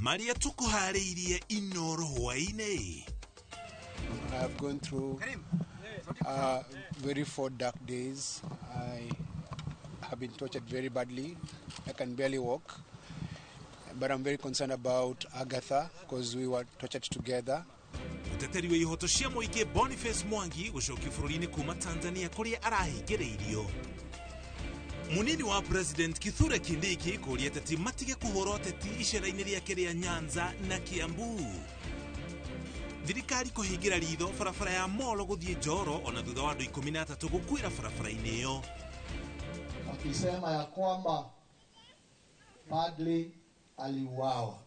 Marĩa tũkũharĩirie Inoro hwaĩ-inĩ. I have gone through very 4 dark days. I have been tortured very badly. I can barely walk. But I'm very concerned about Agatha because we were tortured together. Mũteteri wa ihoto cia mũingĩ Boniface Mwangi gũcokio bũrũri-inĩ kuma Tanzania kũrĩa arahingĩrĩirio. Munini wa President Kithure Kindiki kũria ateti matige kũhũra ũteti icera-inĩ rĩake rĩa Nyanza na Kiambu. Thirikari kũhingĩra ritho barabara ya Molo gũthiĩ Njoro ona thutha wa andũ 13 gũkuĩra barabara-inĩ ĩyo. Wakisema ya kwamba Padri aliuawa.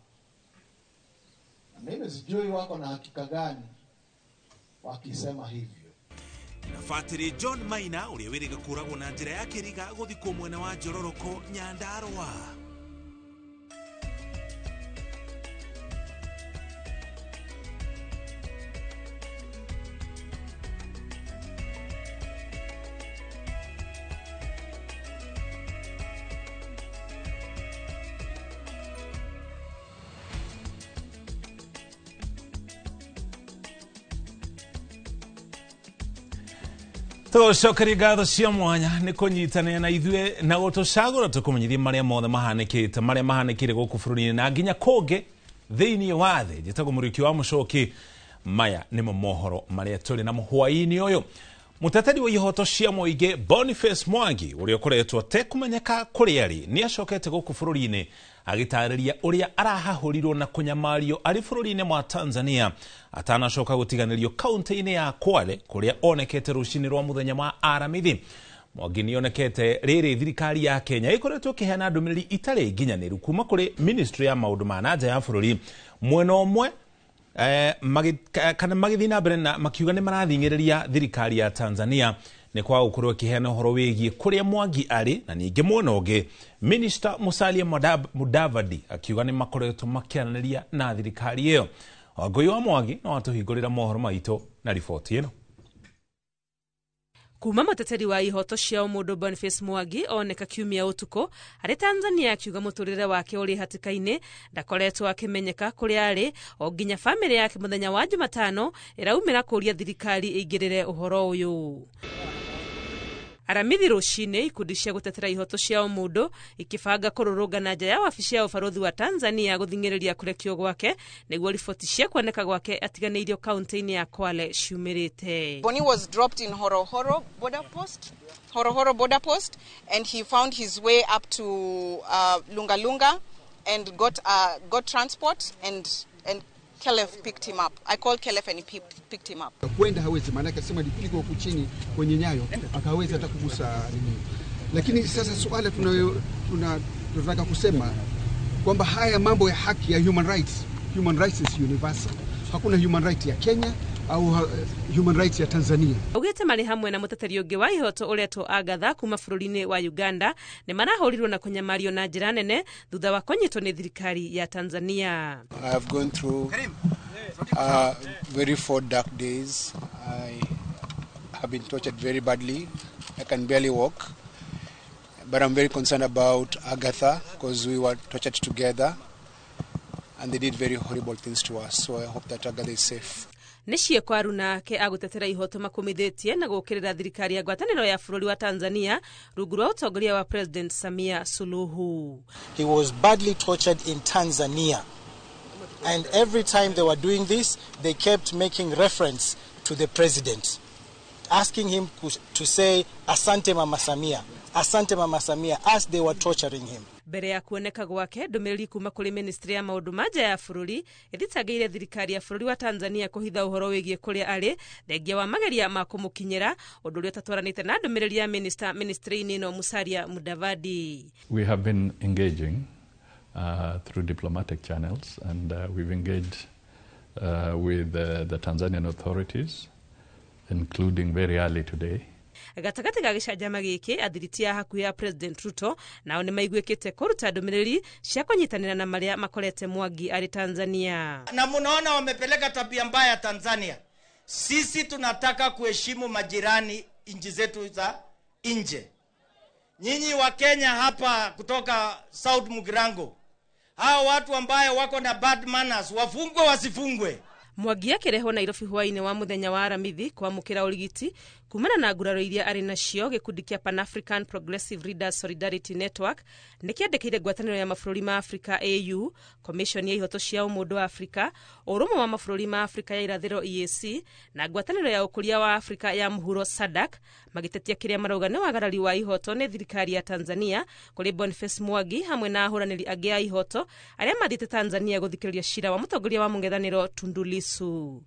Na mimi sijui wako na hakika gani wakisema hivyo. Na Fatiri John Maina ũrĩa wĩrĩga kũragwo na njĩra ya kĩriga gũthikwo mwena wa Njororoko Nyandarua. Tũcokerie ngatho cia mwanya nĩ kũnyitanĩra na ithuĩ na gũtũcagũra tũkũmenyithie marĩa mothe mahanĩkĩte, marĩa mahanĩkire gũkũ bũrũri-inĩ na nginya kũngĩ thĩinĩ wa thĩ. Njĩtagwo Mũriũki wa Mũcoki. Maya nĩmo mohoro marĩa tũrĩ namo hwaĩ-inĩ ũyũ. Mũteteri wa ihoto cia mũingĩ Boniface Mwangi ũrĩa ũkoretwo atekũmenyeka kũrĩa arĩ nĩ acokete gũkũ bũrũri-inĩ agĩtarĩria ũrĩa arahahũrirwo na kũnyamario arĩ bũrũri-inĩ wa Tanzania atanacoka gũtiganĩrio kaunti-inĩ ya Kwale kũrĩa onekete rũcinĩ rwa mũthenya wa Aramithi. Mwangi nĩonekete rĩrĩ thirikari ya Kenya ĩkoretwo ĩkĩheana ndũmĩrĩri itarĩ nginyanĩru kuma kũrĩ ministry ya maũndũ ma na nja ya bũrũri mwena ũmwe kana magĩthiĩ na mbere na makiuga nĩ marathing'ĩrĩria thirikari ya Tanzania nĩ kwaga gũkorwo ĩkĩheana ũhoro wĩgiĩ kũrĩa Mwangi arĩ, na ningĩ mwena ũngĩ Minister Musalia Mudavadi akiuga nĩ makoretwo makĩaranĩria na thirikari ĩyo. Wangũi wa Mwangi no atũhingũrĩra mohoro maitũ na riboti ĩno. Kuma mũteteri wa ihoto cia ũmũndũ Boniface Mwangi oneka kiumia ũtukũ arĩ Tanzania akiuga mũtũrĩre wake ũrĩ hatĩka-inĩ, ndakoretwo akĩmenyeka kũrĩa arĩ o nginya bamĩrĩ yake mũthenya wa Jumatano ĩraumĩra kũria thirikari ĩingĩrĩre ũhoro ũyũ. Aramithi rũcinĩ ikundi cia gũtetera ihoto cia ũmũndũ ikĩbanga kũrũrũngana nja ya wabici ya ũbarũthi wa Tanzania gũthing'ĩrĩria kũrekio gwake nĩguo riboti cia kuoneka gwake atiganĩirio kaunti-inĩ ya Kwale ciumĩrĩte. Boni was dropped in Horohoro border post, Horohoro border post, and he found his way up to Lungalunga and got transport and Kelef picked him up. I called Kelef and he picked him up. Kwenda hawezi, maana akasema alipigwa huku chini kwenye nyayo akaweza hata kugusa nini. Lakini sasa swala tunataka kusema kwamba haya mambo ya haki ya human rights is universal. Hakuna human right ya Kenya au human rights ya Tanzania. Augĩte marĩ hamwe na mũteteri ũngĩ wa ihoto ũretwo Agatha kuma bũrũri-inĩ wa Uganda nĩ marahũrirwo na kũnyamario na njĩra nene thutha wa kũnyitwo nĩ thirikari ya Tanzania. I have gone through very 4 dark days. I have been tortured very badly. I can barely walk. But I'm very concerned about Agatha because we were tortured together and they did very horrible things to us. So I hope that Agatha is safe. Nĩ ciĩko aruna ake agũtetera ihoto makumithĩtie na gũũkĩrĩra thirikari ya ngwatanĩro ya bũrũri wa Tanzania rungu rwa ũtongoria wa President Samia Suluhu. He was badly tortured in Tanzania, and every time they were doing this they kept making reference to the president, asking him to say Asante Mama Samia, Asante Mama Samia, as they were torturing him. Mbere ya kuoneka gwake ndũmĩrĩri kuma kũrĩ ministry ya maũndũ ma nja ya bũrũri ĩthitangĩire thirikari ya bũrũri wa Tanzania kũhitha ũhoro wĩgiĩ kũrĩa arĩ thengia wa mageria ma kũmũkinyĩra ũndũ ũrĩa ũtatwaranĩte na ndũmĩrĩri ya minister ministry-inĩ ĩno Musalia Mudavadi. We have been engaging through diplomatic channels, and we've engaged with the Tanzanian authorities, including very early today. Gatagatĩ ga gĩcanjama gĩkĩ athiriti a hakuhĩ ya President Ruto nao nĩ maiguĩkĩte kũruta ndũmĩrĩri cia kũnyitanĩra na marĩa makorete Mwangi arĩ Tanzania. Na munaona wamepeleka tabia mbaya Tanzania. Sisi tunataka kuheshimu majirani nchi zetu za nje. Nyinyi wa Kenya hapa kutoka South Mugirango, Hao watu ambayo wako na bad manners wafungwe wasifungwe? Mwangi akĩrehwo Nairobi hwaĩ-inĩ wa mũthenya wa Aramithi kwamũkĩra ũrigiti kumana na nguraro iria arĩ nacio. Gĩkundi kĩa Pan African Progressive Leaders Solidarity Network nĩ kĩandĩkĩire ngwatanĩro ya mabũrũri ma Afrika AU, Commission ya ihoto cia ũmũndũ wa Afrika, Ũrũmwe wa mabũrũri ma Afrika ya irathĩro EAC na ngwatanĩro ya ũkũria wa Afrika ya mũhuro SADC, magĩtetia kĩrĩa marauga nĩ wagarari wa ihoto nĩ thirikari ya Tanzania kũrĩ Boniface Mwangi hamwe na ahũranĩri angĩ a ihoto arĩa mathiĩte Tanzania gũthikĩrĩria cira wa mũtongoria wa mũng'ethanĩro Tundu Lissu.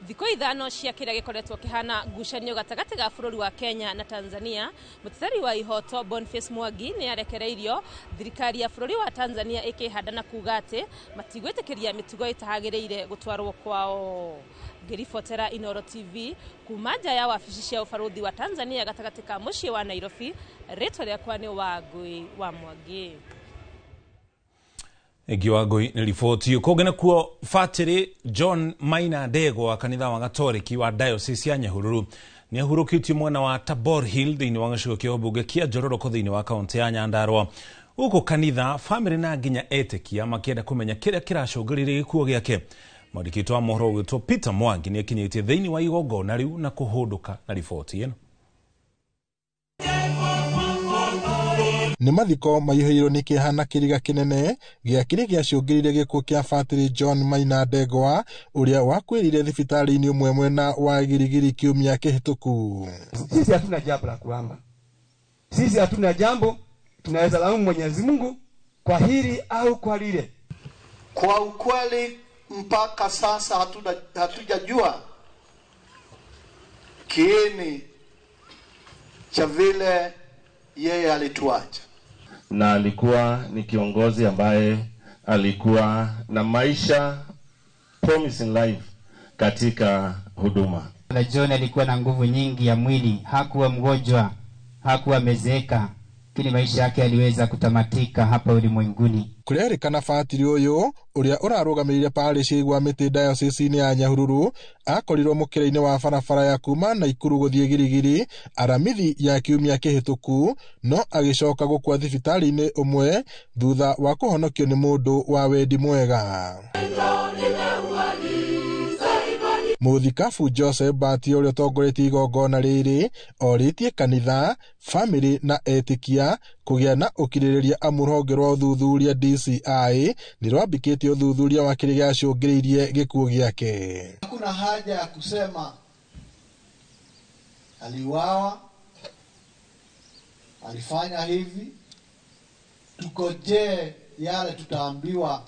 Thikũ 5 cia kĩrĩa gĩkoretwo kĩhana ngucanio gatagatĩ ga bũrũri wa Kenya na Tanzania, mũteteri wa ihoto Boniface Mwangi nĩ arekereirio, thirikari ya bũrũri wa Tanzania ĩkĩhanda na kuga atĩ matigwĩtĩkĩria mĩtugo ĩtagĩrĩire gũtwarwo kwao. Ngĩribotera Inooro TV kuma nja ya wabici cia ũbarũthi wa Tanzania gatagatĩ ka mũciĩ wa Nairobi, rĩtwa rĩakwa nĩ Wangui wa Mwangi. Ĩngĩ Wangui nĩ riboti. Kũngĩ nakuo, Batĩrĩ John Maina Ndegwa wa kanitha wa Gatoriki wa Diocese ya Nyahururu nĩ ahurũkĩtio mwena wa Tabor Hill thĩinĩ wa gĩcigo kĩa ũmbunge kĩa Njororoko thĩinĩ wa kaũntĩ ya Nyandarua, gũkũ kanitha, bamĩrĩ na nginya etĩkia makĩenda kũmenya kĩrĩa kĩracũngĩrĩirie gĩkuũ gĩake. Mwandĩki wa mohoro ũgwĩtwo Peter Mwangi nĩ akinyĩtie thĩinĩ wa igongona rĩu na kũhũndũka na riboti ĩno. Nĩ mathiko maihũirwo nĩ kĩeha na kĩriga kĩnene gĩa kĩrĩa gĩacũngĩrĩirie gĩkuũ kĩa Batĩrĩ John Maina Ndegwa ũrĩa wakuĩrĩire thibitarĩ-inĩ ũmwe mwena wa Girigiri kiumia kĩhĩtũku. Sisi hatuna jambo la kuamba, sisi hatuna jambo, tunaweza laumu Mwenyezi Mungu kwa hili au kwa lile. Kwa ukweli mpaka sasa hatujajua kiini cha vile yeye alituacha. Na alikuwa ni kiongozi ambaye alikuwa na maisha promising life katika huduma. Na John alikuwa na nguvu nyingi ya mwili, hakuwa mgonjwa, hakuwa amezeeka, lakini maisha yake yaliweza kutamatika hapa ulimwenguni. Kũrerĩkana batĩrĩ ũyũ ũrĩa ũrarũgamĩrĩire parish ya Igwamĩtĩ diocese-inĩ ya Nyahururu akorirwo mũkĩra-inĩ wa barabara ya kuma Naikuru gũthiĩ Girigiri Aramithi ya kiumia kĩhĩtũku, no agĩcoka gũkua thibitarĩ-inĩ ũmwe thutha wa kũhonokio nĩ mũndũ wa wendi mwega. Mũthikabu Joseph Bati ũrĩa ũtongoretie igongona rĩrĩ orĩtie kanitha, bamĩrĩ na etĩkia kũgĩa na ũkirĩrĩria amu rũhonge rwa ũthuthuria DCI nĩ rwambĩkĩtie ũthuthuria wa kĩrĩa gĩacũngĩrĩirie gĩkuũ gĩake. Hakuna haja ya kusema aliuawa, alifanya hivi. Tukojee yale tutaambiwa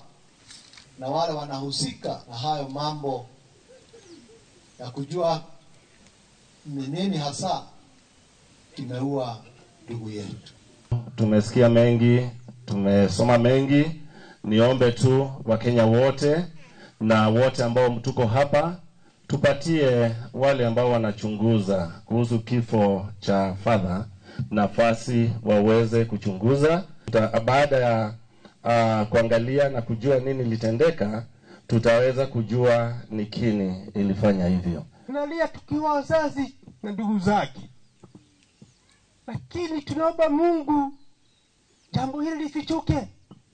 na wale wanahusika na hayo mambo ya kujua ni nini hasa kimeua ndugu yetu. Tumesikia mengi, tumesoma mengi. Niombe tu Wakenya wote na wote ambao tuko hapa, tupatie wale ambao wanachunguza kuhusu kifo cha Father nafasi waweze kuchunguza. Baada ya kuangalia na kujua nini litendeka, tutaweza kujua ni kini ilifanya hivyo. Tunalia tukiwa wazazi na ndugu zake, lakini tunaomba Mungu jambo hili lifichuke.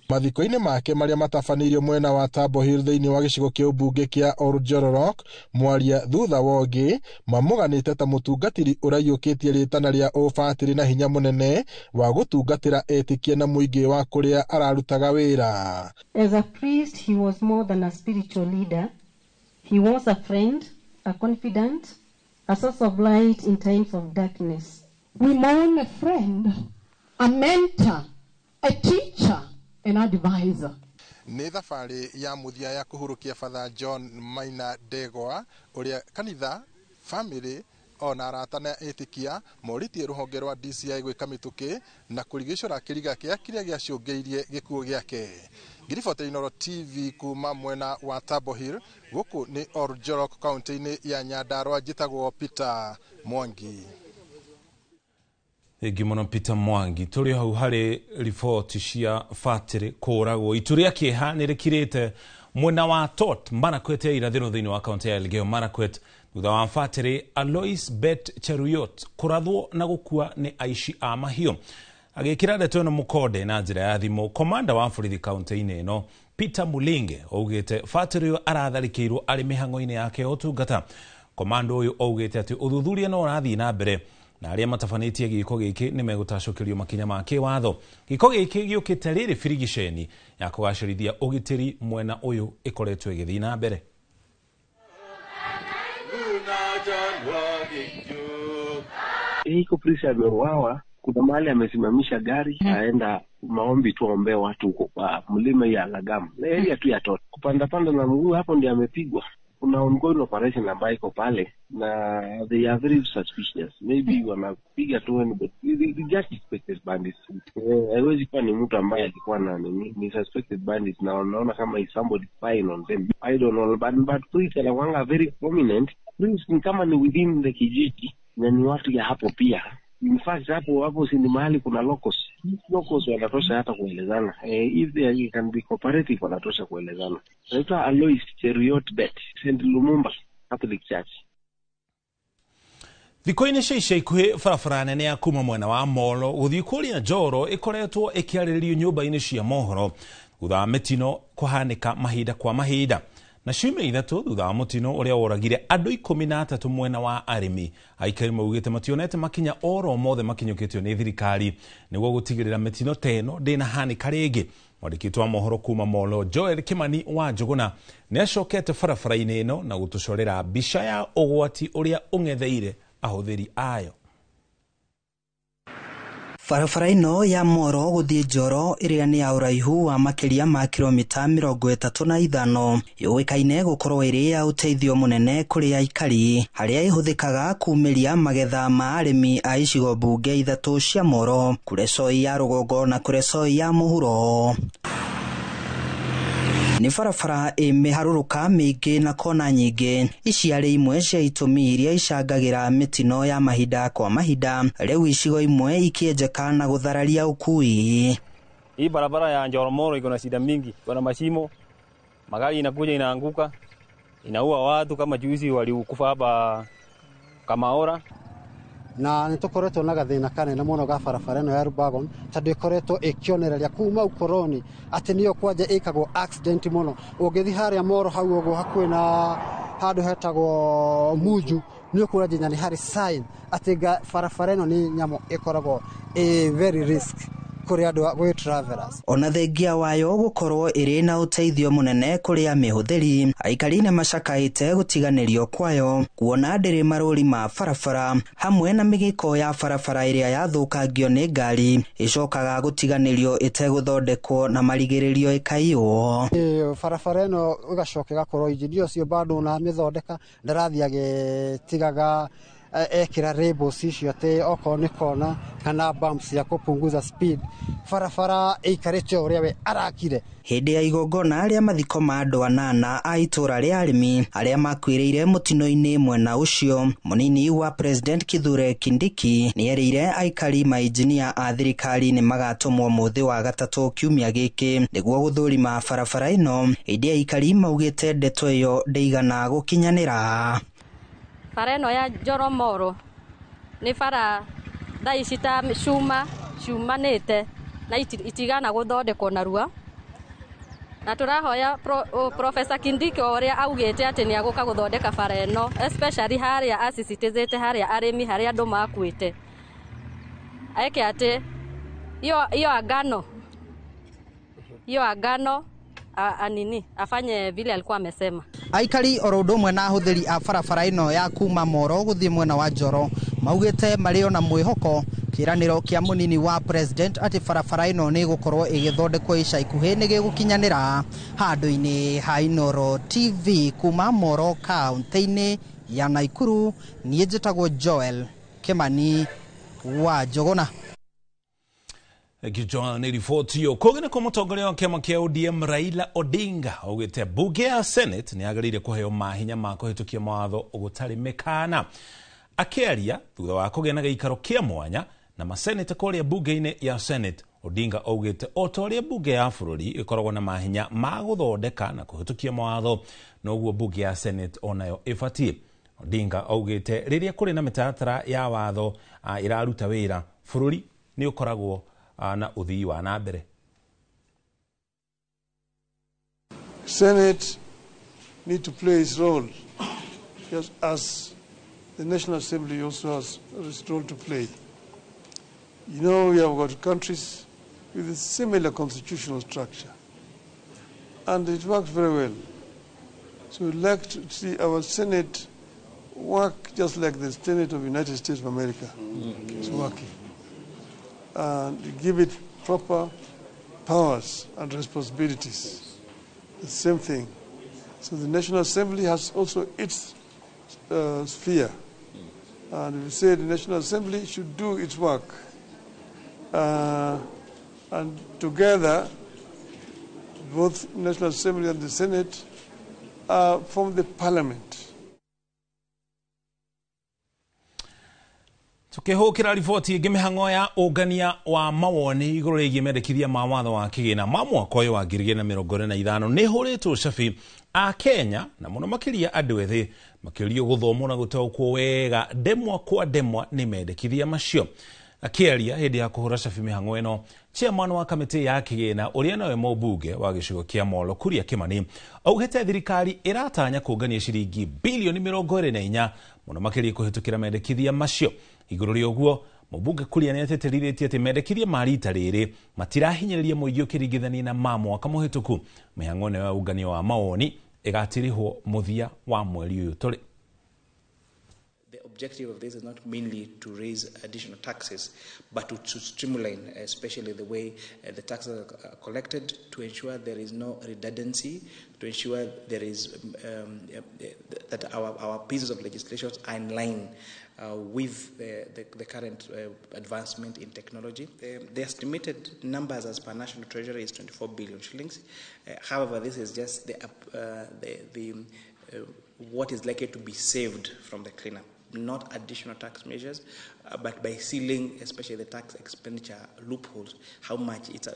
Mathiko-inĩ make marĩa matabanĩirio mwena wa Tabo Hill thĩinĩ wa gĩcigo kĩa ũmbunge kĩa Oljororok, mwaria thutha wa ũngĩ mamũganĩte ta mũtungatĩri ũraiyũkĩtie rĩtana rĩa ũbatĩrĩ na hinya mũnene wa gũtungatĩra etĩkia na mũingĩ wa kũrĩa ararutaga wĩra. As a priest, he was more than a spiritual leader. He was a friend, a confidant, a source of light in times of darkness. We mourn a friend, a mentor, a teacher, an advisor. Nĩ thabarĩ ya mũthia ya kũhurũkia Father John Maina Ndegwa ũrĩa kanitha, bamĩrĩ ona arata na etĩkia morĩtie rũhonge rwa DCI gwĩka mĩtũkĩ na kũrigicũra kĩriga kĩa kĩrĩa gĩacũngĩrĩirie gĩkuũ gĩake. Ngiribotera Inooro TV kuma mwena wa Tabo Hill, gũkũ nĩ Oljorok kaunti-inĩ ya Nyandarua, njĩtagwo Peter Mwangi. Thengi mũno Peter Mwangi. Tũrĩ hau harĩ riboti cia batĩrĩ kũragwo. Itu rĩa kĩeha nĩ rĩkirĩte mwena wa Tot Marakwet ya irathĩro thĩinĩ wa kaunti ya Elgeyo Marakwet thutha wa batĩrĩ Alois Bet Cheruyot kũrathwo na gũkua nĩ aici a mahiũ. Agĩkĩra ndeto ĩno mũkonde na njĩra ya thimũ, komanda wa borithi kaunti-inĩ ĩno Peter Mulinge augĩte batĩrĩ ũyũ aratharĩkĩirwo arĩ mĩhang'o-inĩ yake ya ũtungata. Komando ũyũ augĩte atĩ ũthuthuria no ũrathiĩ na mbere na arĩa matabanĩtie gĩko gĩkĩ nĩ megũtacũkĩrio makinya ma kĩwatho. Gĩko gĩkĩ gĩũkĩte rĩrĩ birigiceni ya kũgacĩrithia ũgitĩri mwena ũyũ ĩkoretwo ĩgĩthiĩ na mbere. Iko polisi ameuawa, kuna mahali amesimamisha gari aenda maombi tu aombee watu huko kwa mlima ya Lagamu na area tu ya Toto, kupanda panda na mguu hapo ndio amepigwa. Kuna ongoing operation ambayo iko pale na they are very suspicious, maybe wanapiga tu anybody, they just suspected bandits. Haiwezi kuwa ni mtu ambaye alikuwa na nini, ni suspected bandits na wanaona kama is somebody spying on them. I don't know, but police anakuanga very prominent. Police ni kama ni within the kijiji na ni watu ya hapo pia. In fact hapo si ni mahali kuna locals. Locals wanatosha hata kuelezana. If they can be cooperative wanatosha kuelezana. Naitwa Alois Cheruiyot Bet, St. Lumumba Catholic Church. Thikũ-inĩ cia ica ikuhĩ barabara nene ya kuma mwena wa Molo gũthiĩ kũrĩa Njoro ĩkoretwo ĩkĩarĩrĩrio nyũmba-inĩ cia mohoro thutha wa mĩtino kũhanĩka mahinda kwa mahinda. Na ciumia ithatũ thutha wa mũtino ũrĩa woragire andũ 13 mwena wa arĩmi, aikari maugĩte mationete makinya oro mothe makinyũkĩtio nĩ thirikari nĩguo gũtigĩrĩra mĩtino ta ĩno ndĩnahanĩka rĩngĩ. Mwandĩki wa mohoro kuma Molo Joel Kimani wa Njũgũna nĩacokete barabara-inĩ ĩno na gũtũcorera mbica ya ũgwati ũrĩa ũng'etheire ahũthĩri ayo. Barabara ĩno ya Moro gũthiĩ Njoro ĩrĩa nĩ ya ũraihu wa makĩria ma kilomita 35 yũĩkaine gũkorwo ĩrĩ ya ũteithio mũnene kũrĩ aikari harĩa ĩhũthĩkaga kumĩria magetha ma arĩmi a icigo mbunge ithatũ cia Moro, Kuresoi ya rũgongo na Kuresoi ya mũhuro. Nĩ barabara ĩ mĩharũrũka mĩingĩ na kona nyingĩ. Ici arĩ imwe cia itũmi iria icangagĩra mĩtino ya mahinda kwa mahinda, rĩu icigo imwe ikĩenjeka na gũthararia ũkui. Hii barabara ya Njoro Moro iko na shida mingi, iko na mashimo, magari inakuja inaanguka, inaua watu kama juzi walikufa hapa Kamaora. Na nä tå koretwo na gathä kanene må ga barabara ä no ya Rubagon tondå ä koretwo ä kä onereria kuma ukoroni atä nä yo kwanja ä kagwo accident må no. Å ngä thiä harä a Moro hau å guo hakuhä na handå hetagwo Munju nä å kuona nginya nä harä sign atä barabara ä no nä nyamå ä koragwo ä very risk kũrĩ andũ gwĩ travelers. Ona thengia wayo gũkorwo ĩrĩ na ũteithio mũnene kũrĩ amĩhũthĩri, aikari nĩ macakaĩte gũtiganĩrio kwayo kuona ndĩrĩ marũri ma barabara hamwe na mĩgĩko ya barabara ĩrĩa yathũkangio nĩ ngari ĩcokaga gũtiganĩrio ĩtegũthondekwo na marigĩrĩrio ĩkaiywo. Barabara ĩno ĩgacoka ĩgakorwo injinia ũcio bado na mĩthondeka ndarathiĩ agĩtigaga ekĩra labels icio atĩ okorwo nĩ kona kana bumps ya kũpunguza speed, barabara ĩikarĩte o ũrĩa we arakire. Hĩndĩ ya igongona rĩa mathiko ma andũ anana a itũra rĩa arĩmi arĩa makuĩrĩire mũtino-inĩ mwena ũcio, mũnini wa President Kithure Kindiki nĩerĩire aikari mainjinia a thirikari nĩ magatũmwo mũthĩ wa gatatũ kiumia gĩkĩ nĩguo gũthũrima barabara ĩno, ĩndĩ aikari maugĩte ndeto ĩyo ndĩigana gũkinyanĩra. Bara ĩno ya Njoro Moro nĩ bara thaa ici ta cuma ciumanĩte na itigana gũthondekwo narua, na tũrahoya Professor Kindiki o ũrĩa augĩte atĩ nĩ agũka gũthondeka bara ĩno, especially harĩa acicitĩzĩte harĩa arĩmi harĩa andũ makuĩte, eke atĩ hiyo agano anini afanye vile alikuwa amesema. Aikari oro ũndũ ũmwe na ahũthĩri a barabara ĩno ya kuma Moro gũthiĩ mwena wa Njoro maugĩte marĩ ona mwĩhoko kĩranĩro kĩa mũnini wa president atĩ barabara ĩno nĩ ĩgũkorwo ĩgĩthondekwo ica ikuhĩ nĩ gĩgũkinyanĩra. Handũ-inĩ ha Inooro TV kuma Moro kaunti-inĩ ya Nakuru, niĩ njĩtagwo Joel Kimani wa Njũgũna. John nĩ riboti ĩyo. Kũngĩ nĩkuo mũtongoria wa kĩama kĩa ODM Raila Odinga augĩte mbunge ya Senate nĩ yagĩrĩire kũheo mahinya ma kũhĩtũkia mawatho gũtarĩ mĩkana. Akĩaria thutha wa kũgĩa na gĩikaro kĩa mwanya na maseneta kũrĩa mbunge-inĩ ya Senate, Odinga augĩte o ta ũrĩa mbunge ya bũrũri ĩkoragwo na mahinya ma gũthondeka na kũhĩtũkia mawatho, noguo mbunge ya Senate onayo ĩbatiĩ. Odinga augĩte rĩrĩa kũrĩ na mĩtaratara ya watho ĩraruta wĩra, bũrũri nĩ ũkoragwo na ũthii wa na mbere. Senate need to play its role, just as the National Assembly also has its role to play. You know, we have got countries with a similar constitutional structure, and it works very well. So we'd like to see our Senate work just like the Senate of the United States of America is working, and give it proper powers and responsibilities. The same thing. So the National Assembly has also its sphere. And we say the National Assembly should do its work. And together, both National Assembly and the Senate form the Parliament. Tukihukira riboti ĩngĩ mĩhang'o ya ũngania wa mawoni igũrũ rĩgiĩ mendekithia ma watho wa kĩgĩna ma mwaka ũyũ wa 2025 nĩ hũrĩtwo cabi a Kenya na mũno makĩria andũ ethĩ makĩũrio gũthomwo na gũtaũkwo wega ndemwa kwa ndemwa nĩ mendekithia macio. Akĩaria hĩndĩ ya kũhũra cabi mĩhang'o ĩno, chairman wa kamĩtĩ ya kĩgĩna ũrĩa nowe mũmbunge wa gĩcigo kĩa Molo Kuria Kimani augĩte thirikari ĩratanya kũngania ciringi bilioni 24 mũno makĩria kũhĩtũkĩra mendekithia macio. Igũrũ rĩa ũguo, mũmbunge Kuria nĩatĩtĩrithĩtie atĩ mendekithia ma rita rĩrĩ matirahinyĩrĩria mũingĩ ũkĩringithania na ma mwaka mũhĩtũku. Mĩhang'o ĩno ya ũngania wa mawoni ĩgatirihwo mũthia wa mweri ũyũ tũrĩ. The objective of this is not mainly to raise additional taxes, but to streamline, especially the way the taxes are collected, to ensure there is no redundancy, to ensure there is that our pieces of legislation are in line with the current advancement in technology. The estimated numbers as per National Treasury is 24 billion shillings. However, this is just the what is likely to be saved from the cleanup, not additional tax measures, but by sealing, especially the tax expenditure loopholes, how much is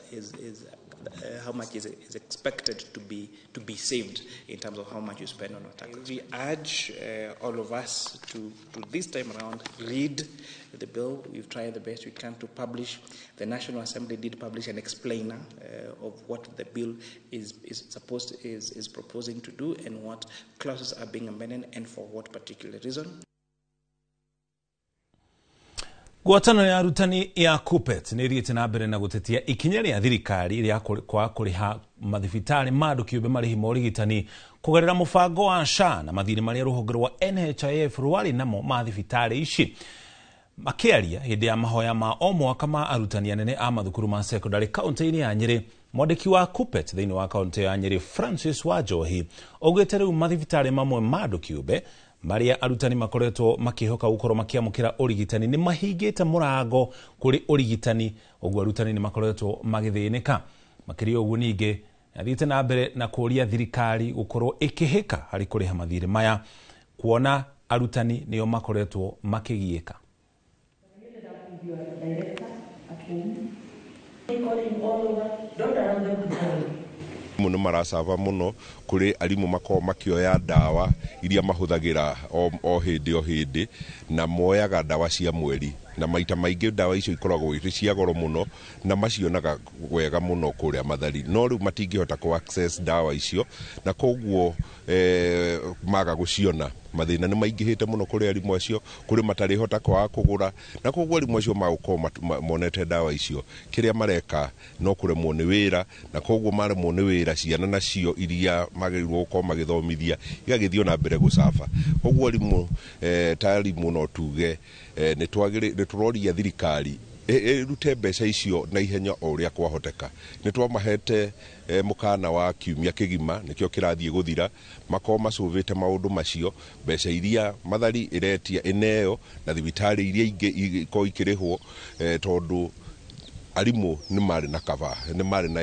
expected to be saved in terms of how much you spend on tax. We urge all of us to this time around read the bill. We've tried the best we can to publish. The National Assembly did publish an explainer of what the bill is proposing to do and what clauses are being amended and for what particular reason. Ngwatanĩro ya arutani ya KUPPET nĩ ĩthiĩte na mbere na gũtetia ikinya rĩa thirikari rĩa kwaga kũrĩha mathibitarĩ ma andũ kĩũmbe marĩhi ma ũrigitani kũgerera mũbango wa SHA na mathirĩ marĩa rũhonge rwa NHIF rwarĩ namo ma thibitarĩ ici. Makĩaria hĩndĩ ya mahoya ma o mwaka ma arutani anene a mathukuru ma sekondarĩ kaũntĩ-inĩ ya Nyĩrĩ, mwandĩki wa KUPPET thĩinĩ wa kaũntĩ ya Nyĩrĩ Francis Wanjohi augĩte rĩu mathibitarĩ mamwe ma andũ kĩũmbe maria arutani makoretwo makihoka gukorwo makiamukira urigitani ni mahingite murango kuri urigitani uguo arutani ni makoretwo magithinika. Makiria uguo ningi athiite na mbere na kuria thirikari gukorwo ikihika hari kuriha mathiri maya kuona arutani nio makoretwo makigiika. Muno maracaba muno kuri arimu makoragwo makioya ndawa iria mahuthagira o hindi o hindi na moyaga ndawa cia mweri na maita maingi ndawa icio ikoragwo irĩ cia goro muno na macionaga wega muno kuria Mathari no riu matingihota ku access ndawa icio na koguo maga guciona mathina ni maingihite muno kuri arimu acio kuri matarihota kwaga kugura na koguo arimu acio magukorwo monete ndawa icio kiria mareka no kuremwo ni wira na koguo maremwo ni wira ciana nacio iria magĩrĩirwo gukorwo magĩthomithia igagĩthiĩ na mbere gũcaba. Koguo arimu ta arimu no tuge nĩ tũroria thirikari ĩrute mbeca icio na ihenya o ũrĩa kwahoteka. Nĩ twamahete mũkana wa kiumia kĩgima nĩkĩo kĩrathiĩ gũthira makorwo macũvĩte maũndũ macio mbeca iria Mathari ĩretia ĩneo na thibitarĩ iria ingĩ ikorwo ikĩrĩhwo tondũ arimu nĩ marĩ na cover nĩ marĩ na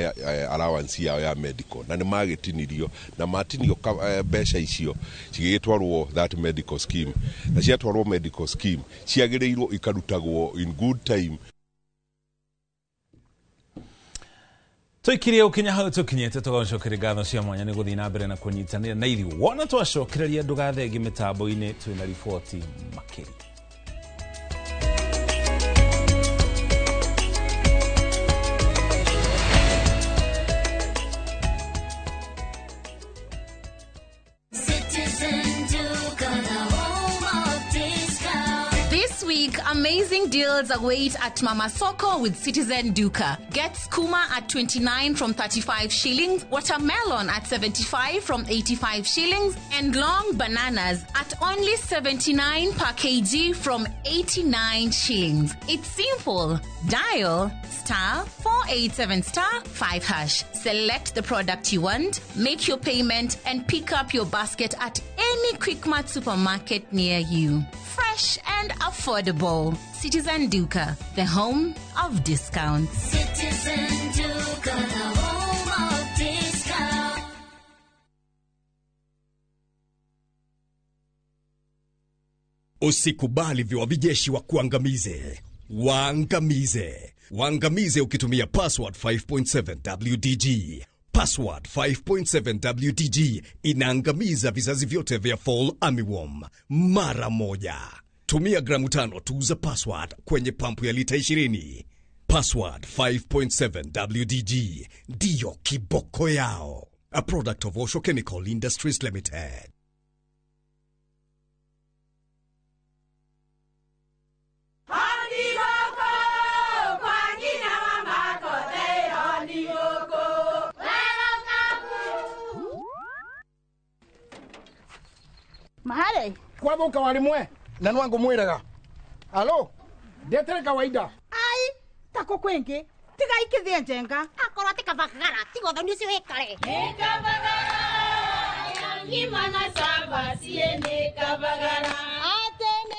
allowance yao ya medical na nĩ magĩtinirio na matinio mbeca icio cigĩgĩtwarwo that medical scheme na ciatwarwo medical scheme ciagĩrĩirwo ikarutagwo in good time. Tuikirie ukinya hau tukinyite tugacokeria ngatho cia mwanya ni guthii na mbere na kunyitanira na ithuĩ wona twacokereria ndugathenge mitambo-inĩ twina riboti makĩria. week, amazing deals await at Mama Soko with Citizen Duka. Get skuma at 29 from 35 shillings, watermelon at 75 from 85 shillings, and long bananas at only 79 per kg from 89 shillings. It's simple. Dial star 487 star 5 hash. Select the product you want, make your payment, and pick up your basket at any Quickmart supermarket near you. Fresh and affordable. Citizen Duka, the home of discounts. Citizen Duka, the home of discounts. Usikubali viwavijeshi wa kuangamize. Waangamize. Waangamize ukitumia password 5.7 WDG. Password 5.7 WDG inaangamiza vizazi vyote vya fall armyworm mara moja. Tumia gramu 5 tu za password kwenye pampu ya lita 20. Password 5.7 WDG ndiyo kiboko yao. A product of Osho Chemical Industries Limited. Mahare kwathuka warimwe na nwangu mwiraga alo ndetere kawaida ai tako kwingi tiga ikithie njenga akorwo ti kabagara tiga uthoni ucio wikare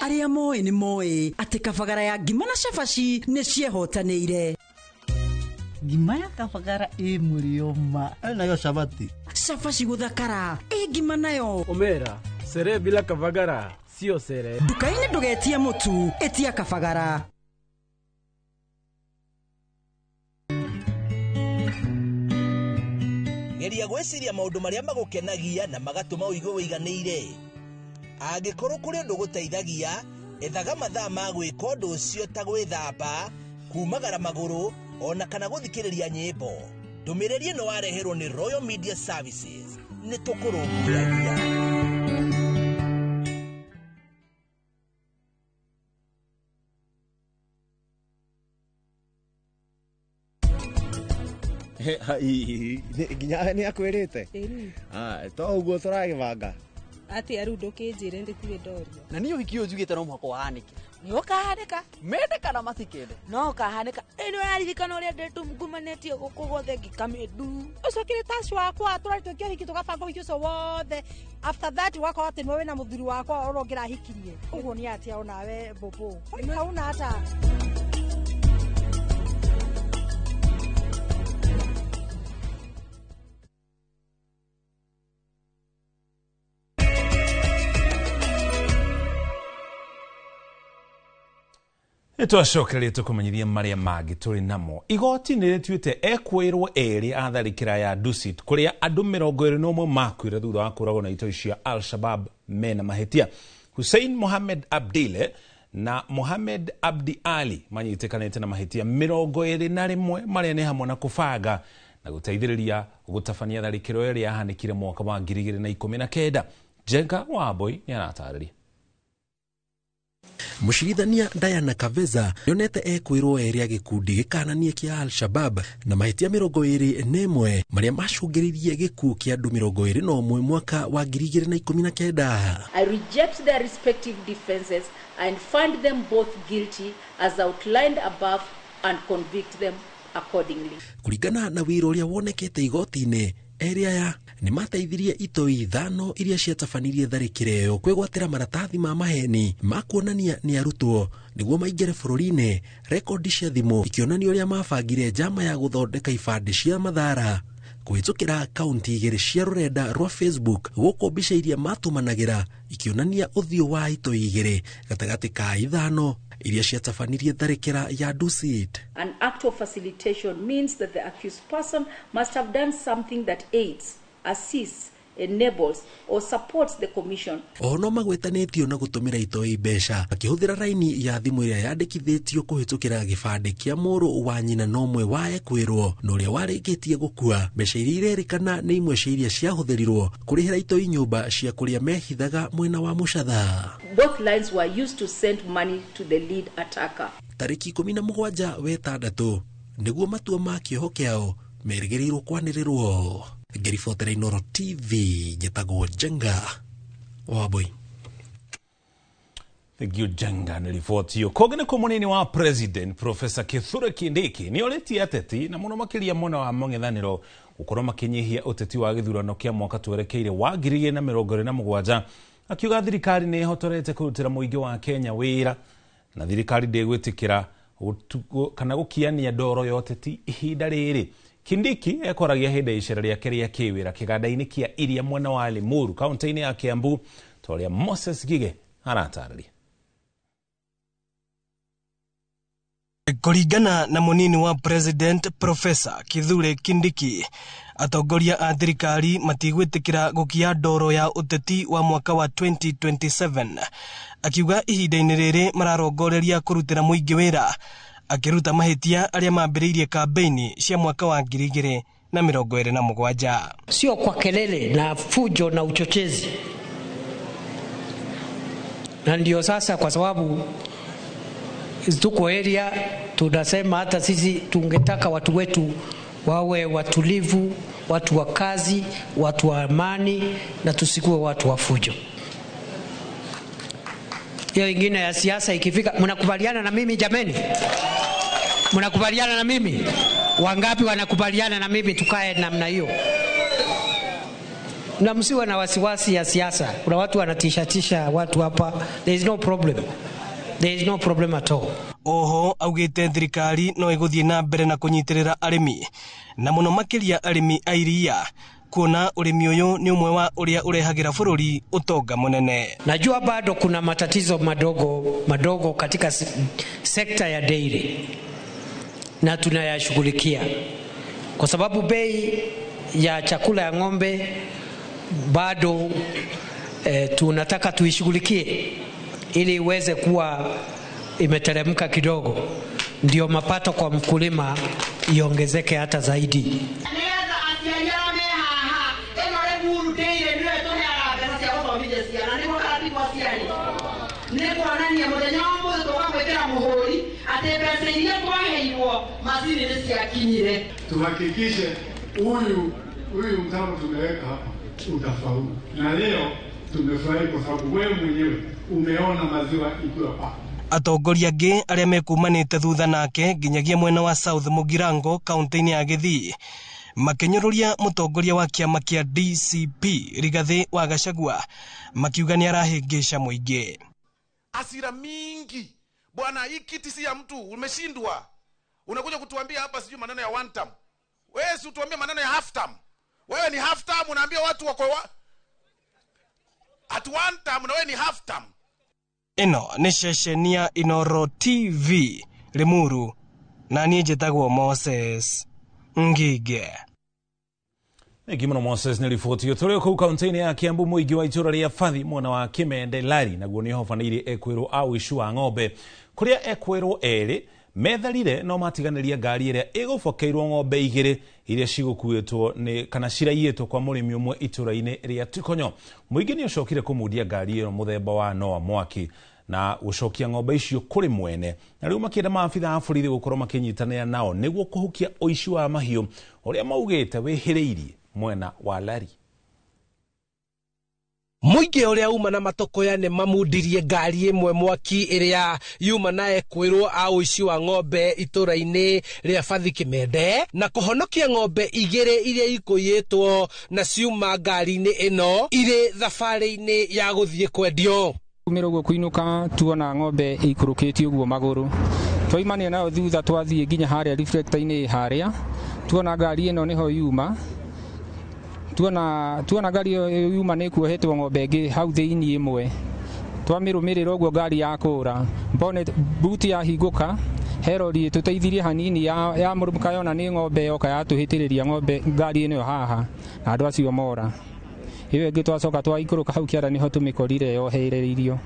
Arĩa moĩ nĩ moĩ atĩ kabagara ya ngima na cabaci nĩ ciehotanĩire. Ngima ya kabagara ĩ mũrĩo ma nayo cabati cabaci gũthakara ĩ ngima nayo Omera sere bila kabagara sio sere. Nduka-inĩ ndũgetie mũtu ĩtia kabagara. Geria gwĩciria maũndũ marĩa magũkenagia na magatũma ũigue ũiganĩire. Angĩkorwo kũrĩ ũndũ ũgũteithagia, ethaga mathaa ma gwĩka ũndũ ũcio ta gwĩthamba, kumagara magũrũ, ona kana gũthikĩrĩria nyĩmbo. Ndũmĩrĩri ĩno wareherwo nĩ Royal Media Services. Nĩ tũkũrũmbũyagia. Nginya nä akwä rä te to å guo tå ragä banga atä rä u ndå kä njä re ndä tirä ndorio na niä å hiki å njugä te no mũhaka ũhanĩke nä å kahanä mende kana matikende no kahanä ka ä nä ũraririkana å rä a ndätungumanätie gå kå guothe ngikamä ndu å cio kä rä tacio wakwa tå rarä twä hiki tå gabanga å hiki å cio wothe after that wakorwo atä nĩwe wĩna mũthuri wakwa å ngĩrahikirie ũguo nĩ atia onawe mbũmbũ hauna hata Nĩtwacokereria tũkũmenyithia marĩa mangĩ tũrĩ namo. Igoti nĩ rĩtuĩte ekwĩrwo erĩ a tharĩkĩra ya Dusit kũrĩa andũ 21 makuire thutha wa kũragwo na itoi cia Al-Shabaab mena mahĩtia. Hussein Mohamed Abdile na Mohamed Abdi Ali manyitĩkanĩte na mahĩtia 21 marĩa nĩ hamwe na kũbanga na gũteithĩrĩria gũtabania tharĩkĩro ĩrĩa yahanĩkire mwaka wa 2019. Jenga Wambui nĩ aratarĩria. Mũcirithania Diana Kaveza nĩonete ekwĩrwo erĩ a gĩkundi gĩkananie kĩa Al-Shabab na mahĩtia 21 marĩa macũngĩrĩirie gĩkuũ kĩa andũ 21 mwaka wa 2019. I reject their respective defenses and find them both guilty as outlined above and convict them accordingly. Kũringana na wĩra ũrĩa wonekete igoti-inĩ, erĩ aya nĩ mateithirie itoi 5 iria ciatabanirie tharĩkĩro ĩyo kwĩgwatĩra maratathi ma maheni ma kuonania nĩ arutwo nĩguo maingĩre bũrũri-inĩ. Rekondi cia thimũ ikĩonania ũrĩa mabangire njama ya gũthondeka ibandĩ cia mathara kũhĩtũkĩra akaunti 2 cia rũrenda rwa Facebook gũkũ mbica iria matũmanagĩra ikĩonania ũthiũ wa itoi 2 gatagatĩ ka 5 iria ciatabanirie tharĩkĩra ya Dusit. An act of facilitation means that the accused person must have done something that aids, assists, enables or supports the commission. Oho no magwetanĩtio na gũtũmĩra itoi mbeca akĩhũthĩra raini ya thimũ ĩrĩa yandĩkithĩtio kũhĩtũkĩra gĩbandĩ kĩa mũrũ wa nyina na ũmwe wa ekwĩrwo na ũrĩa warĩkĩtie gũkua. Mbeca iria irerĩkana nĩ imwe cia iria ciahũthĩrirwo kũrĩhĩra itoi nyũmba cia kũrĩa mehithaga mwena wa Mũcatha. Both lines were used to send money to the lead attacker. Tarĩki 17 wetandatũ nĩguo matua ma kĩoho kĩao merĩgĩrĩirwo kwanĩrĩrwo. Ngĩribotera Inooro TV njĩtagwo Njenga Wambui. Thank you Njenga nĩ riboti ĩyo. Kũngĩ nĩ kũ mũnini wa president Professor Kithure Kindiki nĩ orĩtie ateti na mũno makĩria mwena wa mũng'ethanĩro gũkorwo makĩnyihia ũteti wa gĩthurano kĩa mwaka twerekeire wa 2027, akiuga thirikari nĩ ĩhotorete kũrutĩra mũingĩ wa Kenya wĩra na thirikari ndĩgwĩtĩkĩra kana gũkiania ndoro ya ũteti ihinda rĩrĩ. Kindiki ekoragia hĩndĩ ya icera rĩake rĩa kĩwĩra kĩganda-inĩ kĩa Iria mwena wa Limuru kaunti-inĩ ya Kiambu, ta ũrĩa Moses Gige aratarĩria. Kũringana na mũnini wa president Professor Kithure Kindiki, atongoria a thirikari matigwĩtĩkĩra gũkia ndoro ya ũteti wa mwaka wa 2027, akiuga ihinda-inĩ rĩrĩ mararongoreria kũrutĩra mũingĩ wĩra, akĩruta mahĩtia arĩa mambĩrĩirie kambeini cia mwaka wa 2027. Sio kwa kelele na fujo na uchochezi, na ndio sasa kwa sababu tuko area tunasema hata sisi tungetaka watu wetu wawe watulivu, watu wa kazi, watu wa amani, na tusikuwe watu wa fujo. Hiyo ingine ya siasa ikifika, mnakubaliana na mimi jameni? Mnakubaliana na mimi? Wangapi wanakubaliana na mimi tukae namna hiyo? Na msiwe na wasiwasi ya siasa. Kuna watu wanatishatisha watu hapa. There is no problem. There is no problem at all. Oho augite thirikari no iguthie na mbere na kunyitirira arimi na muno makiria arimi a iria, kuona urimi uyu ni umwe wa uria urehagira bururi utonga munene. Najua bado kuna matatizo madogo madogo katika sekta ya dairy na tunayashughulikia, kwa sababu bei ya chakula ya ng'ombe bado tunataka tuishughulikie ili iweze kuwa imeteremka kidogo, ndio mapato kwa mkulima iongezeke hata zaidi. Tuhakikishe huyu mtambo tumeweka hapa utafaulu, na leo tumefurahi kwa sababu wewe mwenyewe umeona maziwa ikiwa pa. Atongoria angĩ arĩa mekumanĩte thutha nake nginyagia mwena wa South Mugirango kaunti-inĩ ya Gĩthii makĩnyũrũria mũtongoria wa kĩama kĩa DCP Rigathĩ wa Gachagua, makiuga nĩ arahĩngĩca mũingĩ. Asira mingi bwana, hii kiti si ya mtu, umeshindwa. Unakuja kutuambia hapa sijui maneno ya one term. Wewe si utuambie maneno ya half term. Wewe ni half term, unaambia watu wako at one term na wewe ni half term. Ĩno nĩ ceceni ya Inooro TV Limuru, na niĩ njĩtagwo Moses Ngige. Thank you muno Moses nĩ riboti ĩyo. Tũrĩ kũu kaunti-inĩ ya Kiambu, mũingĩ wa itũũra rĩa Bathi mwena wa Kimende Lari naguo nĩ ũhobanĩirie ekwĩrwo a ũici wa ng'ombe, kũrĩa ekwĩrwo erĩ metharire no matiganĩria ngari ĩrĩa ĩgũbokeirwo ng'ombe igĩrĩ iria cigũkuĩtwo nĩ kana ciraiyĩtwo kwa mũrĩmi ũmwe itũũra-inĩ rĩa Tikonyo. Mũingĩ nĩ ũcokire kũmundia ngari ĩyo mũthemba wa Noah mwaki na gũcokia ng'ombe icio kũrĩ mwene, na rĩu makĩenda maabitha a borithi gũkorwo makĩnyitanĩra nao nĩguo kũhukia ũici wa mahiũ ũrĩa maugĩte wĩhĩrĩirie mwena wa Lari. Mũingĩ ũrĩa uma na matokoya nĩ mamundirie ngari ĩmwe mwaki ĩrĩa yuma na ekwĩrwo a ũici wa ng'ombe itũũra-inĩ rĩa Bathi Kimende, na kũhonokia ng'ombe igĩrĩ iria ikũiyĩtwo na ciuma ngari-inĩ ĩno irĩ thabarĩ-inĩ ya gũthiĩ kwendio. Kumĩra ũguo kũinũka tuona ng'ombe ikũrũkĩtie ũguo magũrũ, twaimania nayo thutha twathiĩ nginya harĩa reflector-inĩ harĩa tuona ngari ĩno nĩho yuma, tuona ngari ĩyo yuma nĩ kuohetwo ng'ombe ĩngĩ hau thĩinĩ ĩmwe, twamĩrũmĩrĩra ũguo ngari yakũra bonnet buti yahingũka, he rori ĩtũteithirie hanini ya mũrũmũka yona nĩ ng'ombe yoka yatũhĩtĩrĩria ng'ombe ngari ĩno haha na andũ acio mora. Ĩyo ĩngĩ twacoka twaikũrũka hau kĩara nĩho tũmĩkorire yohereirio.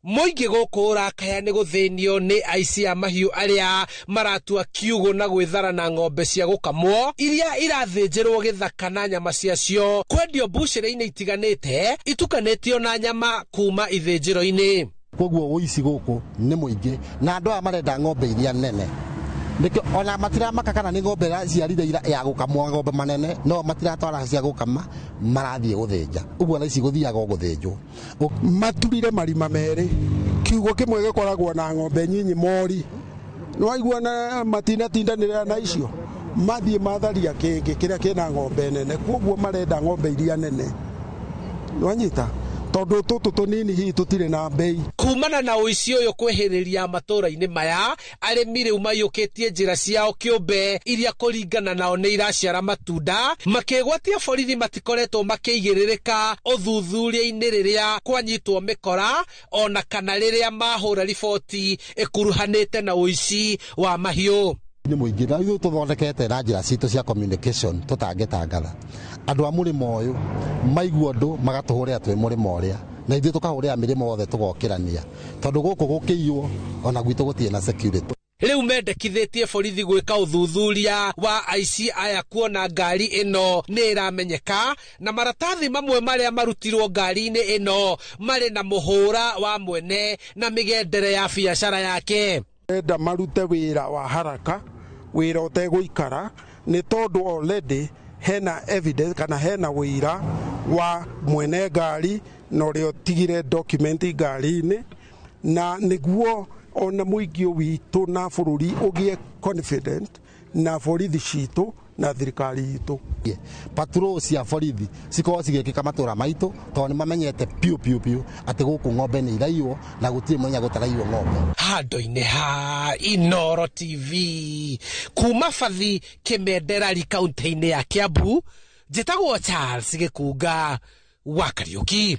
Mũingĩ gũkũ ũrakaya nĩ gũthĩnio nĩ aici a mahiũ arĩa maratua kiugũ na gwĩthara na ng'ombe cia gũkamwo iria irathĩnjĩrwo gĩthaka na nyama ciacio kwendio mbucĩrĩ-inĩ itiganĩte itukanĩtio na nyama kuma ithĩnjĩro-inĩ. Koguo ũici gũkũ nĩ mũingĩ na andũ aya marenda ng'ombe iria nene, nĩkĩo ona matiramaka kana nĩ ng'ombe ĩraciarire ya gũkamwo ng'ombe manene, no matiratwara cia gũkama, marathiĩ gũthĩnja. Ũguo na ici gũthiaga o gũthĩnjwo. Maturire marima merĩ, kiugo kĩmwe gĩkoragwo na ng'ombe nyinyi mori, nĩwaigua na matinatindanĩrĩra na icio, mathiĩ matharia kĩngĩ kĩrĩa kĩna ng'ombe nene, koguo marenda ng'ombe iria nene, nĩwanyita, tondũ tũtũ tũnini hihi tũtirĩ na mbei. Kumana na ũici ũyũ kwĩhĩrĩria matũũra-inĩ maya, arĩmi rĩu maiyũkĩtie njĩra ciao kĩũmbe iria kũringana nao nĩ iraciara matunda, makĩgwatia borithi matikoretwo makĩigĩrĩrĩka ũthuthuria-inĩ rĩrĩa kwanyitwo mĩkora ona kana rĩrĩa mahũra riboti ĩkuruhanĩte na ũici wa mahiũ. Nĩ mũingĩ na ithuĩ tũthondekete na njĩra citũ cia communication tũtangĩtangatha. Andũ a mũrĩmo ũyũ maigua ũndũ magatũhũrĩra twĩ mũrĩmo ũrĩa, na ithuĩ tũkahũrĩra mĩrĩmo yothe tũgokĩrania, tondũ gũkũ gũkĩiywo ona gwitũ gũtirĩ na security. Rĩu mendekithĩtie borithi gwĩka ũthuthuria wa aici aya kuona ngari ĩno nĩ ĩramenyeka na maratathi mamwe marĩa marutirwo ngari-inĩ ĩno marĩ na mũhũra wa mwene na mĩgendere ya biacara yake. Enda marute wĩra wa haraka, wĩra ũtegũikara, nĩ tondũ already hena evidence kana hena wĩira wa mwene ngari na ũrĩa ũtigire document ngari-inĩ, na nĩguo ona mũingĩ witũ na bũrũri ũgĩe confident na borithi citũ na thirikari itũ. Patrol cia borithi cikorwo cigĩkĩka matũra maitũ tondũ nĩ mamenyete piũ piũ piũ atĩ gũkũ ng'ombe nĩ iraiywo na gũtirĩ mũthenya gũtaraiywo ng'ombe. Handũ-inĩ ha Inooro TV kuma Bathi Kĩmenderari kaunti-inĩ ya Kiambu, njĩtagwo Charles Gĩkunga wa Kariũki.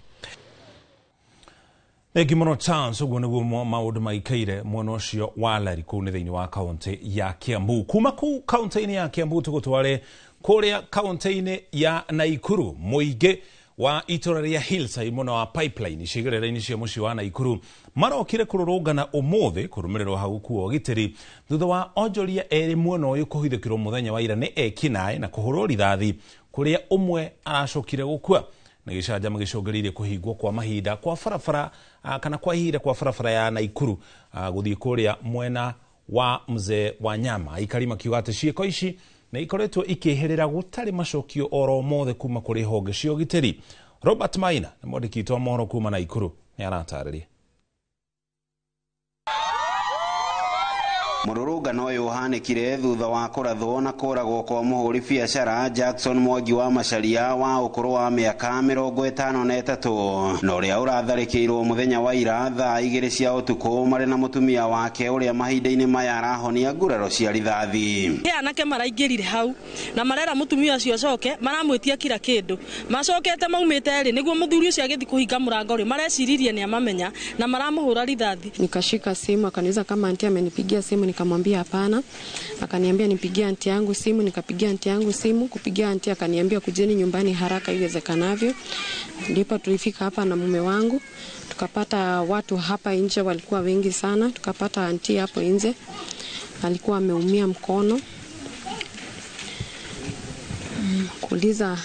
Thengi mũno Charles, ũguo nĩguo maũndũ maikaire mwena ũcio wa Lari kũu nĩ thĩinĩ wa kaunti ya Kiambu. Kuma kũu kaunti-inĩ ya Kiambu tũgũtware kũrĩa kaunti-inĩ ya Naikuru, mũingĩ wa itũra rĩa Hillside mwena wa Pipeline icigĩrĩra-inĩ cia mũciĩ wa Naikuru marokire kũrũrũngana ũmũthĩ kũrũmĩrĩrwo hau kuo ũgitĩri thutha wa onjoria erĩ mwena ũyũ kũhithũkĩrwo mũthenya wa ira nĩ ekinaĩ na kũhũrwo rithathi kũrĩa ũmwe aracokire gũkua. Na gĩcanjama gĩcũngĩrĩirie kũhingwo kwa mahinda kwa barabara kana kwa ihinda kwa barabara ya Naikuru gũthiĩ kũrĩa mwena wa Mzee wa Nyama. Aikari makiuga atĩ ciĩko ici nĩ ikoretwo ikĩhĩrĩra gũtarĩ macokio oro mothe kuma kũrĩ honge cia ũgitĩri. Robert Maina nĩ mwandĩki witũ wa mohoro kuma Naikuru nĩ aratarĩria. Mũrũrũngano ũyũ ũhanĩkire thutha wa kũrathwo na kũragwo kwa mũhũri biacara Jackson Mwangi wa Macharia wa ũkũrũ wa mĩaka 53 na ũrĩa ũratharĩkĩirwo mũthenya wa ira thaa 2 cia ũtukũ marĩ na mũtumia wake ũrĩa mahinda-inĩ maya arahonia nguraro cia rithathi. He anake maraingĩrire hau na marera mũtumia ũcio acoke, maramwĩtia kila kĩndũ, macokete maumĩte rĩ nĩguo mũthuri ũcio agĩthiĩ kũhinga mũrango rĩ, mareciririe nĩ amamenya na maramũhũra rithathi. Nikashika simu akaniuliza kama anti amenipigia simu, nikamwambia hapana. Akaniambia nipigie anti yangu simu, nikapigia anti yangu simu. Kupigia anti akaniambia kujeni nyumbani haraka iwezekanavyo. Ndipo tulifika hapa na mume wangu, tukapata watu hapa nje walikuwa wengi sana. Tukapata anti hapo nje alikuwa ameumia mkono. Kuuliza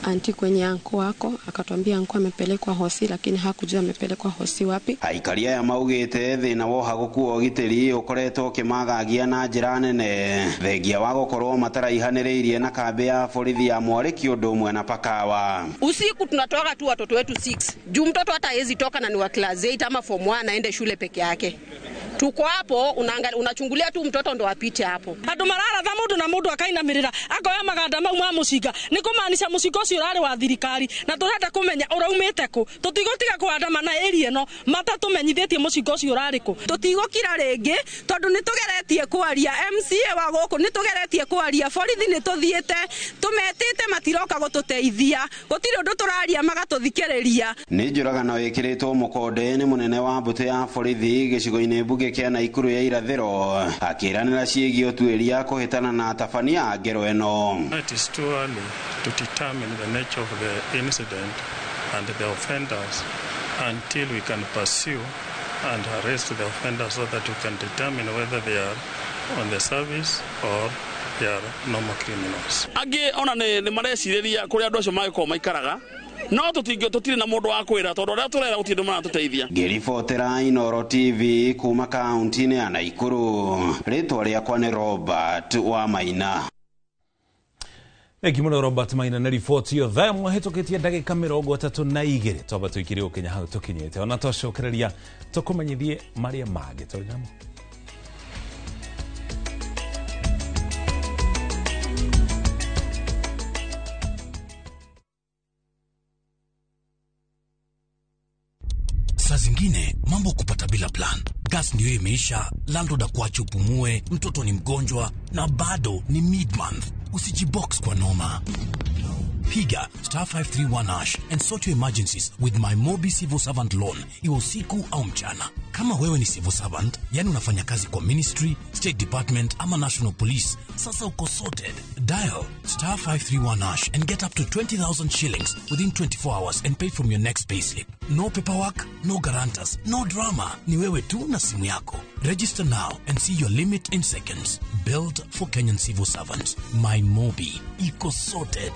anti kwenye anko wako, akatwambia anko amepelekwa hosi, lakini hakujua amepelekwa hosi wapi. Aikari aya maugite thina woha gũkuo ũgitĩri ũkoretwo ũkĩmagagia na njĩra nene thengia wa gũkorwo mataraihanĩrĩirie na kambĩ ya borithi ya Mwarĩki ũndũ ũmwe na Pakawa. Usiku tunatoka tu watoto wetu 6 juu mtoto hata hawezi toka na ni wa class 8 ama form 1 aende shule peke yake. Tuko hapo unachungulia tu mtoto ndo apite hapo. Andu mararatha mundu na mundu akainamirira akoya maganda mau ma mucinga ni kumaanisha mucinga ucio urari wa thirikari na turenda kumenya uraumite ku. Tutigotiga kuandamana area ino matatumenyithitie mucinga ucio urari ku. Tutigokira ringi tondu nitugeretie kwaria MCA wa guku, nitugeretie kwaria borithi, nituthiite tumetite matiroka gututeithia, gutiri undu turaria magatuthikiriria. Ni njũragano ĩkĩrĩtwo mũkonde nĩ mũnene wa mbũtũ ya borithi gĩcigo-inĩ mbunge kĩmbunge kĩa Naikuru ya irathĩro akĩranĩra ciĩgiĩ ũtuĩria kũhĩtana na atabania a ngero ĩno. It is too early to determine the nature of the incident and the offenders until we can pursue and arrest the offenders so that we can determine whether they are on the service or they are normal criminals. Angĩ ona nĩ marecirĩria kũrĩa andũ acio mangĩkorwo maikaraga, no tũtirĩ na mũndũ wa kwĩra tondũ arĩa tũrera gũtirĩ andũ maratũteithia. Ngĩribotera Inooro TV kuma kaunti-inĩ ya Naikuru, rĩtwa rĩakwa nĩ Robert wa Maina. Thengi mũno Robert Maina na riboti ĩyo. Thaa ĩmwe hĩtũkĩtie ndagĩka 32 twamba tũikire gũkinya hau tũkinyĩte, ona twacokereria tũkũmenyithie marĩa mangĩ tũrĩ namo. Saa zingine mambo kupata bila plan. Gas ndio imeisha, landlord akuache upumue, mtoto ni mgonjwa na bado ni mid-month. Usijibox kwa noma. Piga *531# and sort your emergencies with my Mobi Civil Servant Loan, iwe usiku au mchana. Kama wewe ni civil servant, yani unafanya kazi kwa ministry, state department ama national police, sasa uko sorted. Dial *531# and get up to 20,000 shillings within 24 hours and pay from your next payslip. No paperwork, no guarantors, no drama. Ni wewe tu na simu yako. Register now and see your limit in seconds. Built for Kenyan civil servants. My Mobi. Iko sorted.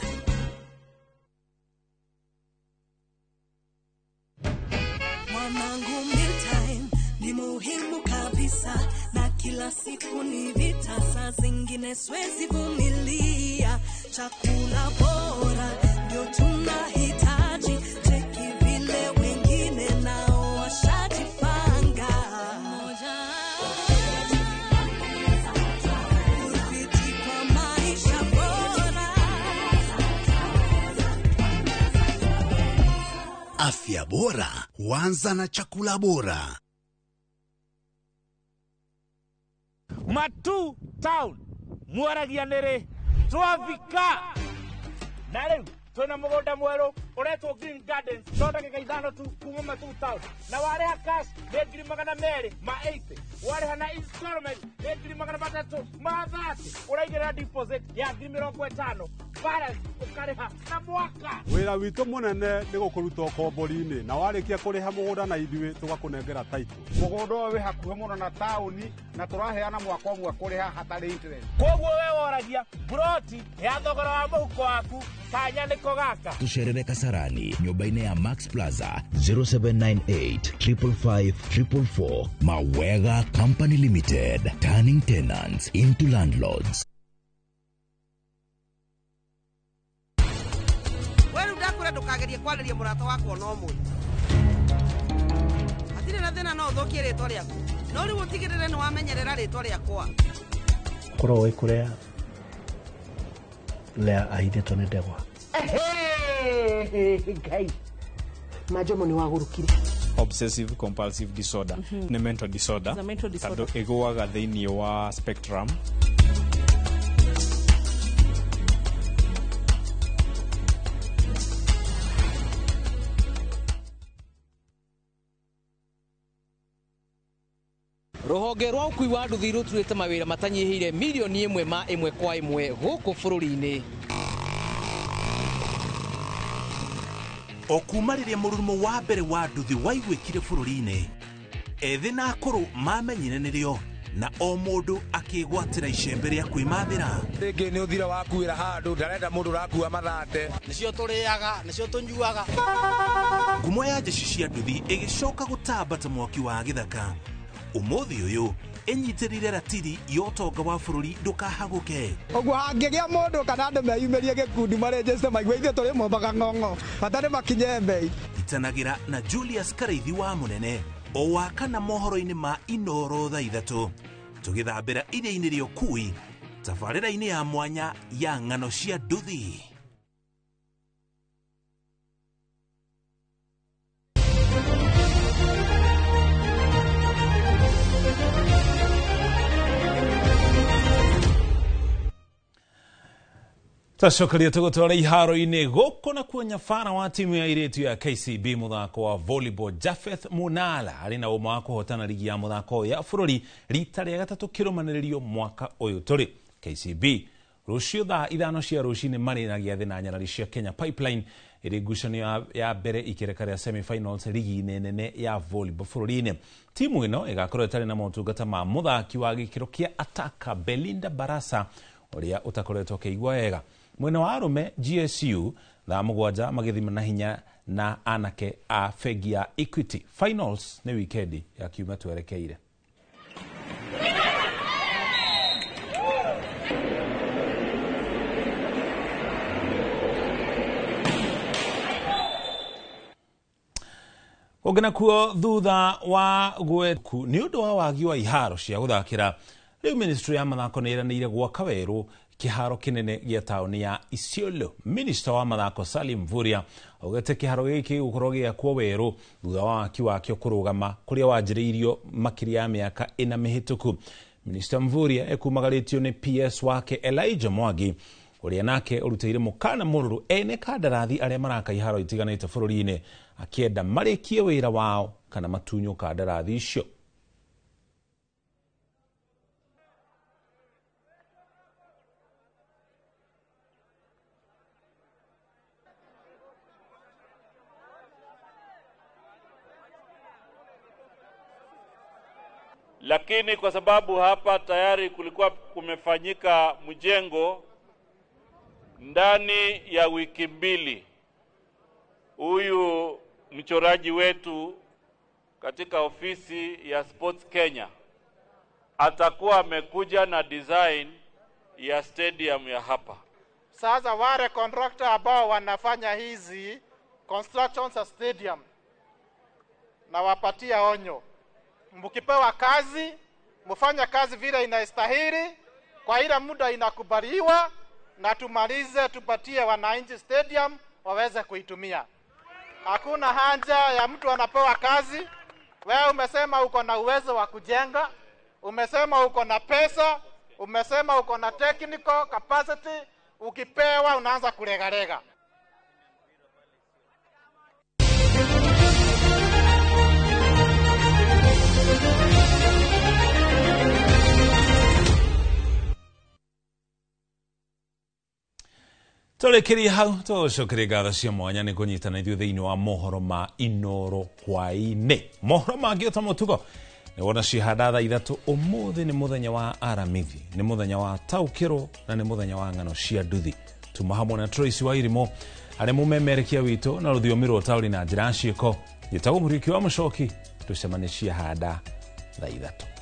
Mwanangu, mealtime ni muhimu kabisa, na kila siku ni vita, saa zingine siwezi vumilia. Chakula bora ndio tunahitaji, cheki vile wengine nao washajipanga. Urafiki kwa maisha bora. Afya bora huanza na chakula bora. Matu Town mwaragia nĩrĩ twafika na rĩu twĩna mũgũnda mwerũ ũretwo Green Gardens, no ndagĩka 5 tu kuma Matu Town, na warĩha cash nĩ 280,000, warĩha na installment nĩ 330,000, ũraigĩrĩra deposit ya 50,000, balance ũkarĩha na mwaka. Wĩra witũ mũnene nĩ gũkũruta ũkombori-inĩ, na warĩkia kũrĩha mũgũnda na ithuĩ tũgakũnengera title. Mũgũnda ũyũ wĩ hakuhĩ mũno na taũni na tũraheana mwaka ũmwe kũrĩha hatarĩ interest. Koguo we woragia buroti ya thogora wa mũhuko waku kanya nĩko gaka. Tũcerere Kasarani nyũmba-inĩ ya Max Plaza 0798 555 444. Mawega Company Limited, turning tenants into landlords. Wewe ndakwĩra ndũkagerie kwarĩria mũrata wakwa no ũmwe. Hatirĩ na thĩna no ũthũkie rĩtwa rĩaku, no rĩu ũtigĩrĩre nĩ wamenyerera rĩtwa rĩakwa. Korwo wĩ kũrĩa Lea ahithĩtwo nĩ ndegwa. Ngai majomo nĩ wagũrũkire. Obsessive compulsive disorder nĩ mental disorder tondũ ĩgũaga thĩinĩ wa spectrum. Rũhonge rwa ũkui wa nduthi rũturĩte mawĩra matanyihĩire mirioni 1 ma 1 kwa 1 gũkũ bũrũri-inĩ. O kuma rĩrĩa mũrurumo wa mbere wa nduthi waiguĩkire bũrũri-inĩ, ethĩ na akũrũ mamenyire nĩrĩo, na o mũndũ akĩgwatĩra icembe rĩa kwĩmathĩra. Rĩngĩ nĩ ũthira wakuĩra handũ, ndarenda mũndũ ũrakua mathate. Nĩcio tũrĩaga, nĩcio tũnyuaga. Ngumo ya njeci cia nduthi ĩgĩcoka gũtamba ta mwaki wa gĩthaka. Ũmũthĩ ũyũ ĩnyitĩrĩire ratiri ya ũtonga wa bũrũri ndũkahagũke. Ũguo hangĩgĩa mũndũ kana andũ meyumĩrie gĩkundi marenjeste maigue ithuĩ tũrĩ mombaga ng'ong'o, bata nĩ makinye mbei. Itanagĩra na Julius Karaithi wa Mũnene o wa kana mohoro-inĩ ma Inooro thaa 3 tũgĩthambĩra iria-inĩ rĩa ũkui tabarĩra-inĩ ya mwanya ya ng'ano cia nduthi. Twacokeria tũgũtwara iharo-inĩ gũkũ na kuo nyabara wa timu ya airĩtu ya KCB mũthako wa volleyball Japheth Munala arĩ na ũma wa kũhotana ligi ya mũthako ya bũrũri rita rĩa gatatũ kĩrũmanĩrĩrio mwaka ũyũ tũrĩ. KCB rũciũ thaa 5 cia rũcinĩ marĩ na gĩathĩ na nyarari cia Kenya Pipeline ĩrĩ ngucanio ya mbere ikereka rĩa semifinals ligi-inĩ nene ya volleyball bũrũri-inĩ. Timu ĩno ĩgakorwo ĩtarĩ na motungata ma mũthaki wa gĩkĩro kĩa ataka Belinda Barasa ũrĩa ũtakoretwo akĩigua wega. Mwena wa arũme GSU thaa 7 magĩthima na hinya na anake a bengi ya Equity. Finals nĩ wikendi ya kiumia twerekeire. Kũngĩ nakuo thutha wa gweku nĩ ũndũ wa wagi wa iharo cia gũthakĩra, rĩu ministry ya mathako nĩ ĩranĩire gwaka werũ kĩharo kĩnene gĩa taũni ya Isiolo. Minister wa mathako Salim Mvurya augĩte kĩharo gĩkĩ gĩgũkorwo gĩakwo werũ thutha wa waki wakĩo kũrũgama kũrĩa wanjĩrĩirio makĩria ya mĩaka 4 mĩhĩtũku. Minister Mvurya ekumagarĩtio nĩ PS wake Elijah Mwangi ũrĩa nake ũrutĩire mũkana mũrũrũ ene kandarathi arĩa maraka iharo itiganĩte bũrũri-inĩ akĩenda marĩkie wĩra wao kana matunywo kandarathi icio. Lakini kwa sababu hapa tayari kulikuwa kumefanyika mjengo ndani ya wiki 2, huyu mchoraji wetu katika ofisi ya Sports Kenya atakuwa amekuja na design ya stadium ya hapa. Sasa wale contractor ambao wanafanya hizi constructions za stadium, na wapatia onyo, mkipewa kazi mfanya kazi vile inastahili kwa ile muda inakubaliwa, na tumalize tupatie wananchi stadium waweze kuitumia. Hakuna haja ya mtu anapewa kazi, wewe umesema uko na uwezo wa kujenga, umesema uko na pesa, umesema uko na technical capacity, ukipewa unaanza kulegalega. Tũrĩkĩrie hau tũcokerie ngatho cia mwanya nĩ kũnyitana ithuĩ thĩinĩ wa mohoro ma Inoro hwaĩ-inĩ. Mohoro mangĩ o ta mũtugo nĩ wona cihanda thaa 3 ũmũthĩ nĩ mũthenya wa Aramithi, nĩ mũthenya wa taũkĩrwo na nĩ mũthenya wa ng'ano cia nduthi. Tuma hamwe na Tracy Wairimo arĩa mũmemerekia witũ na rũthiomi rwa ũtaũri na njĩra ya ciĩko. Njĩtagwo Mũriũki wa Mũcoki, tũcemanie cihanda thaa 3.